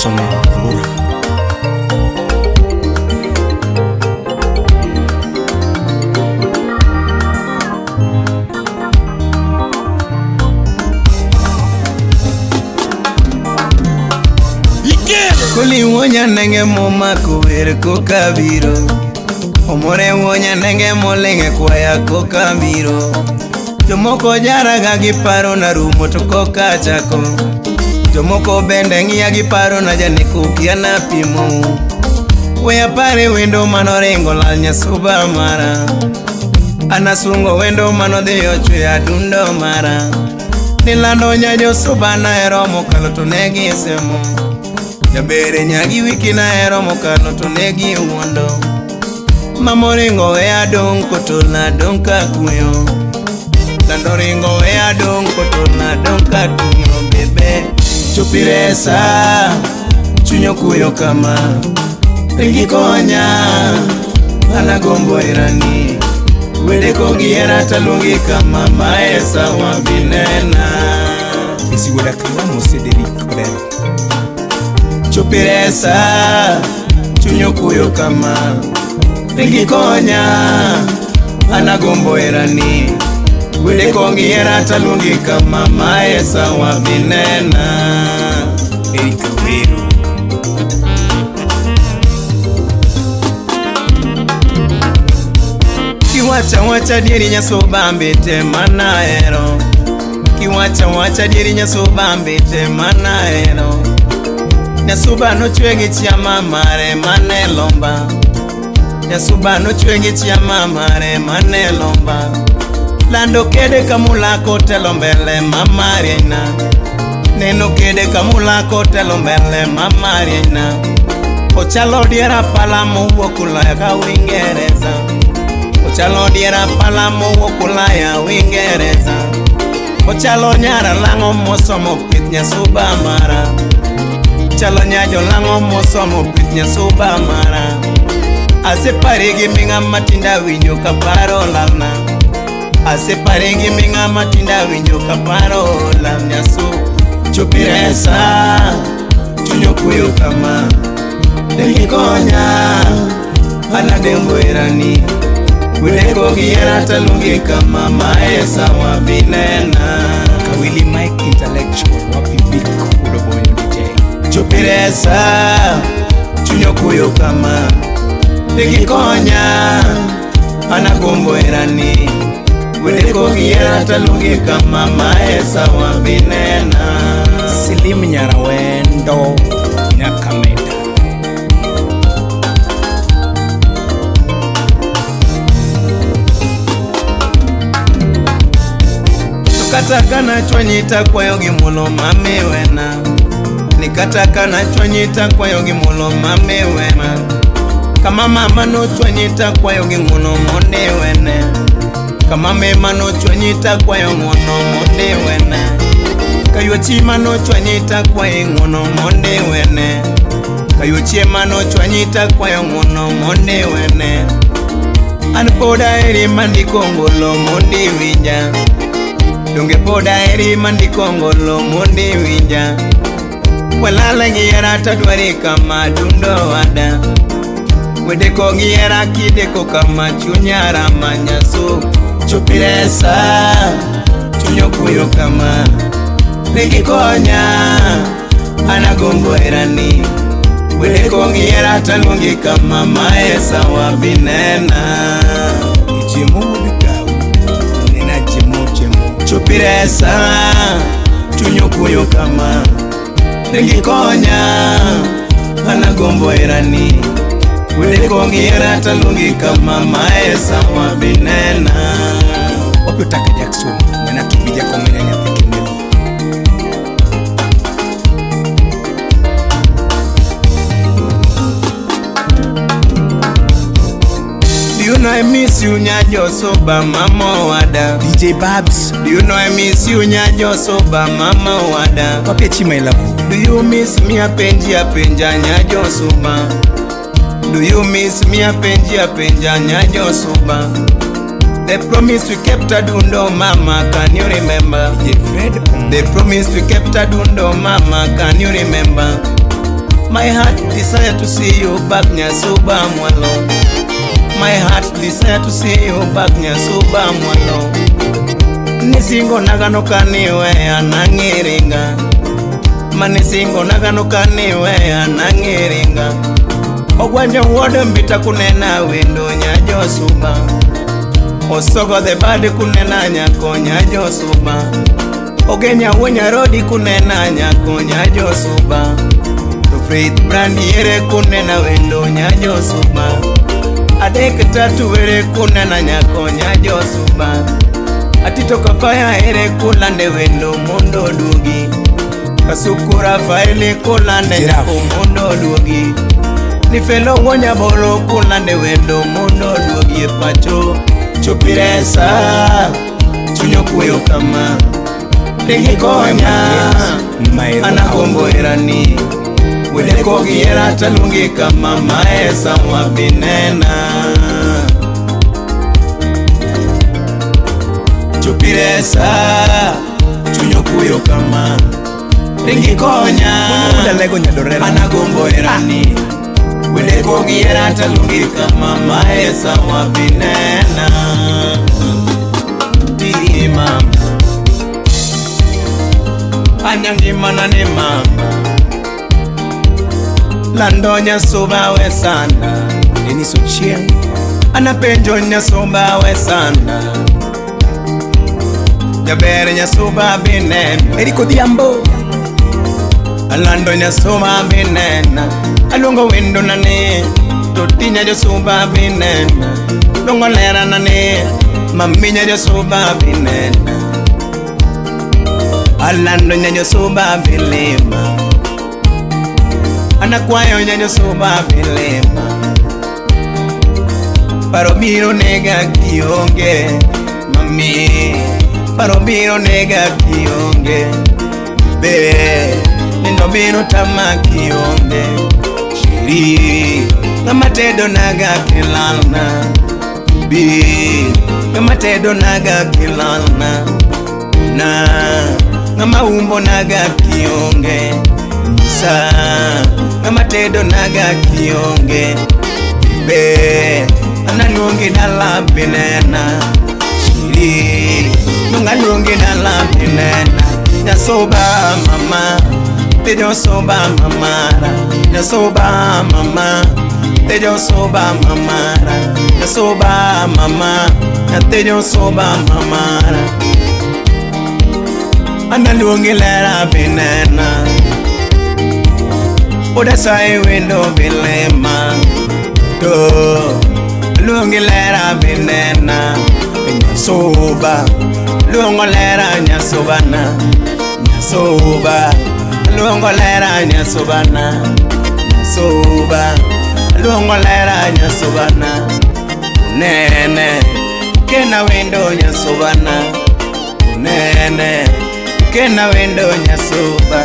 Kosone Mbura. Koli nyanenge momako wer koka biro. Omore nyanenge molenge kwaya koka biro. Jomoko jaraga gi paro na rumo to koka chako. Jomoko bende ng'iya gi paro na janeko kia na pimo. We apare wendo manoringo lal nyasuba mara. Anasungo wendo manodhi ochwe adundo mara. Nilando nyajosuba nahero mokalo to ne gisemo. Jabere nyagi wiki nahero mokalo to ne giwuondo. Mamoringo we adong' kotola dong' kakuyo. Lando ringo we adong' kotola dong' katuyo bebe. Chopiresa chunyo kuyo kama. Ringi konya anagombo irani. Wede kogi hera taluongi kama maesa wabinena. Esi wuoda Kalamu Cedric Odero. Chopiresa chunyo kuyo kama. Ringi konya anagombo irani. Wede kogi hera taluongi kama maesa wabinena. Eric Weru. Kiwacha wacha dieri nyasuba mbete manahero. Kiwacha wacha dieri nyasuba mbete manahero. Nyasuba nochwe gi chiama mare mane lomba. Nyasuba nochwe gi chiama mare mane lomba. Lando kede kamula kotelo mbele mama riena. Neno kede kamula kotelo mbele mama riena. Ochalo diera pala mowuok Ulaya ka Uingereza. Ochalo diera pala mowuok Ulaya Uingereza. Ochalo nyara lang'o mosomo pith nyasuba mara. Chalo nyajo lang'o mosomo pith nyasuba mara. Asepare gi ming'a matinda winjo kaparo lalna. Asepare gi ming'a matinda winjo kaparo lal nyasu. Chopiresa chunyo kuyo kama. Dengi konya anadembo irani. Wede kogi hera taluongi kama maesa wabinena. Kawili Mike Intellectual wapi Big Udobonyo DJ. Chopiresa chunyo kuyo kama. Dengi konya anagombo irani. Wede kogi hera taluongi kama maesa wabinena. Silim Nyarawendo Nyakameda. Kata kana chwanyita kwayo gi mulo mami wena. Ni kata kana chwanyita kwayo gi mulo mami wena. Kama mama no chwanyita kwayo gi ng'uono monde wene. Kama mema no chwanyita kwayo ng'uono monde wene. Kayuochi mano chwanyita kwayo ng'uono monde wene. Kayuochi mano chwanyita kwayo ng'uono monde wene. An pod aheri mandiko ngolo mondi winja. Donge pod aheri mandiko ngolo mondi winja. Walala gi hera tadwari kama dundo wada. Wede kogi hera kideko kama chunya rama nyasu. Chopiresa chunyo kuyo kama. Ringi konya anagombo irani. Wede kogi hera taluongi kama maesa wabinena. Ichiemo wuod Nena chiemo chiemo. Chopiresa chunyo kuyo kama. Ringi konya anagombo irani. Wede kogi hera taluongi kama maesa wabinena. Wapi Otaka Jackson nena tubija komenya nyathi Kimeli. Do you know I miss you nyajosuba mama wada? DJ Babs. Do you know I miss you nyajosuba mama wada? Wapi Chima Ilavu. Do you miss me apenji apenja nyajosuba? Do you miss me apenji apenja nyajosuba? The promise we kept adundo mama, can you remember? DJ Fred. The promise we kept adundo mama, can you remember? My heart desire to see you back Nyasuba mwalo. My heart desire to see you back Nyasuba mwalo. Nisingo nagano kaniwe anangiringa. Manisingo nagano kaniwe anangiringa. Ogwanjo wuod mbita kunena wendo nyajosuba. Osogo the bad kunena nyako nyajosuba. Ogenya wuonya rodi kunena nyako nyajosuba. To Faith brand yere kunena wendo nyajosuba. Adek tatu were kunena nyako nyajosuba. Atito kapaya ere kulande wendo mondo duogi. Kasukura faili kulande nyako mondo duogi. Nifelo wonya bolo kulande wendo mondo duogi e pacho. Chupiresa chunyo kuyo kama Ringi konya anagombo erani. Wede kogi era talungi kama maesa wabinena. Chupiresa chunyo kuyo kama Ringi konya anagombo erani. Wede kogi era talungi kama maesa wabinena. Di mama anyangi manane mama. Lando nyasuba we sana. Denis Ochieng. Anapenjo nyasuba we sana. Jabere nyasuba binena. Eriko Diambo. Alando nyasuba binena. Alongo wendo nane. Totinya nyasuba binena. Longo lera nane. Maminya nyasuba binena. Alando nyasuba bilema. Anakwayo nyasuba bilema. Paro biro nega kionge mami. Paro biro nega kionge be. Nindo biro tama kionge shiri. Ngama tedo naga kilalna bi. Ngama tedo naga kilalna na. Ngama umbo naga kionge sa. Ngama tedo naga kionge be. Analuongi dala binena shiri. Nungaluongi dala binena. Nyasuba mama tejo soba mamara. Nyasuba mama tejo soba mamara. Nyasuba mama tejo soba mamara. Analuongi lera binena. Odasai wendo bilema to. Luongi lera binena nyasuba. Luongo lera nyasubana nyasuba. Luongo lera nyasubana nyasuba. Luongo lera nyasubana nene. Kena wendo nyasubana nene. Kena wendo nyasuba.